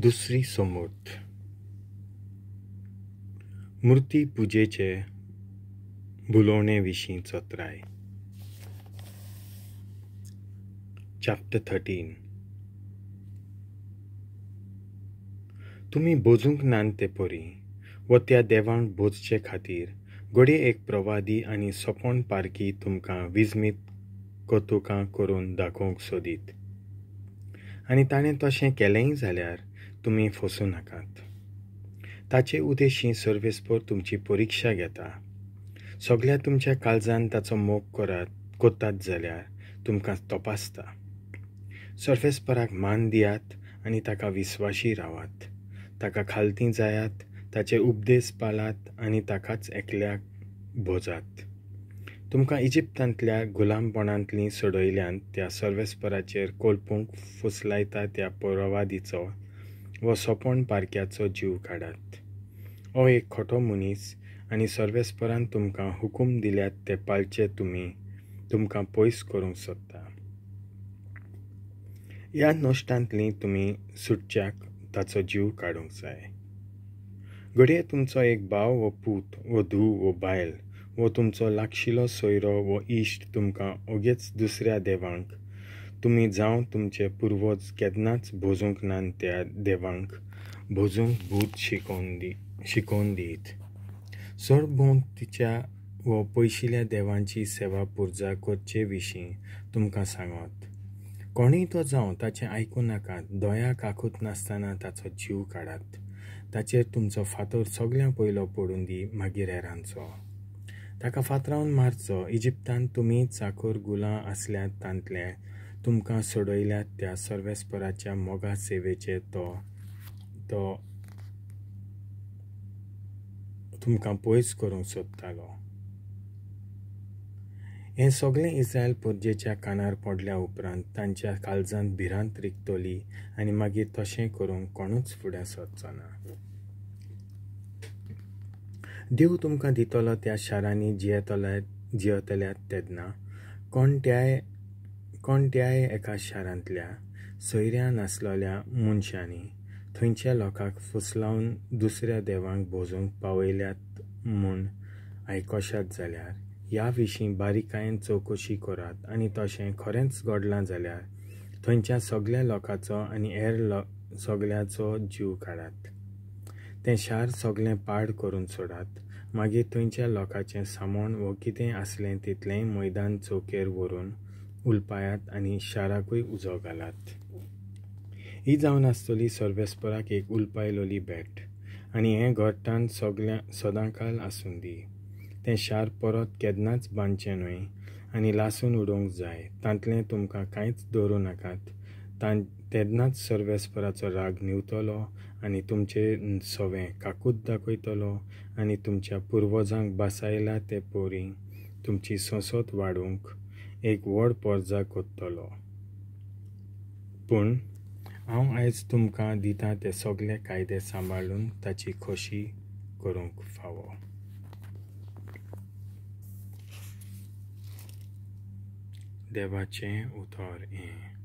दुसरी समूर्त मूर्ती पुजेचे भुलोवणे विशीं चत्राय. चॅप्टर 13. तुमी बोजूंक नान ते परी वो त्या देवांक बोजचे खातीर घडये एक प्रवादी आनी सपन पारखी तुमकां विजमीत कौतुकां करून दाखोवंक सोदीत आनी ताणें तशें केलेंय जाल्यार तुमी फसूं नाकात. ताचे उदेशी सर्वेस्पर तुमची परिक्षा घेता. सगळ्या तुमच्या काळजान ताचो मोग करतात जाल्यार तुमकां तपासता. सर्वेस्पराक मान दियात आनी ताका विस्वाशी रावात. ताका खालती जायात, ताचे उपदेश पाळात आनी ताकाच एकल्याक भोजात. तुमकां इजिप्तांतल्या गुलामपणांतलीं सोडयल्यान त्या सर्वेस्पराचेर कोलपूंक फुसलायता त्या प्रवादीचो वो सपन पारख्याचो जीव काडात. हो एक खोटो मनीस आनी सर्वेस्परान तुमकां हुकूम दिल्यात ते पाळचे तुमी तुमकां पयस करूंक सोदता. ह्या नश्टांतलीं तुमी सुटच्याक ताचो जीव काडूंक जाय. घडये तुमचो एक भाव वो पूत वो धूव वो बायल वो तुमचो लागशिलो सोयरो वो इश्ट तुमकां ओगेच दुसऱ्या देवांक तुमी जावं तुमचे पुर्वज केन्नाच भोजूंक ना त्या देवांक भोजूंक भूत शिकोवन दीत. सरभोंवतणच्या वो पयशिल्या देवांची सेवा पुर्जा करचे विशीं तुमकां सांगत. कोणूय तो जावं ताचें आयकूं नाकात. दया काकूत नासतना ताचो जीव काडात. ताचेर तुमचो फातर सगळ्यां पयलो पडूं दी, मागीर हेरांचो. ताका फातरावन मारचो. इजिप्तांत तुमी चाकर गुलां आसल्यात तांतले तुमकां सोडयल्यात त्या सर्वेस्पराच्या मोगा सेवेचे तो तो तुमकां पयस करूंक सोदतालो. हें सगळें इस्रायल परजेच्या कानार पडल्या उपरांत तांच्या काळजांत भिरांत रिगतली आनी मागीर तशें करूंक कोणूच फुडें सरचो ना. देव तुमकां दितलो त्या शारांनी जियेतल्यात तेन्ना कोणत्याय एका शारांतल्या सोयऱ्या नासलेल्या मनशांनी थंयच्या लोकांक फुसलावन दुसऱ्या देवांक भोजूंक पावयल्यात म्हूण आयकशात जाल्यार ह्या विशीं बारीकायेन चवकशी करात आनी तशें खरेंच घडलां जाल्यार थंयच्या सगळ्या लोकांचो आनी हेर सगळ्याचो जीव काडात. तें शार सगळें पाड करून सोडात. मागीर थंयच्या लोकांचें सामान वो कितें आसलें तितलेंय मैदान चौकेर व्हरून उलपायात आनी शाराकूय उजो घालात. ही जावन आसतली सर्वेस्पराक एक उलपायलोली भेट आनी हें घरटान सगळ्या सदांकाल आसूं दी. तें शार परत केन्नाच बांदचें न्हय आनी लासून उडोवंक जाय. तांतलें तुमकां कांयच दवरूं नाकात. तेन्नाच सर्वेस्पराचो राग न्हिवतलो आनी तुमचे सवें काकूत दाखयतलो आनी तुमच्या पुर्वजांक बसायला ते परी तुमची संसद वाडोवंक एक व्हड पोरजा करतलो. पूण हांव आयज तुमकां दिता ते सगळे कायदे सांबाळून ताची खोशी करूंक फावो. देवाचें उतर हें.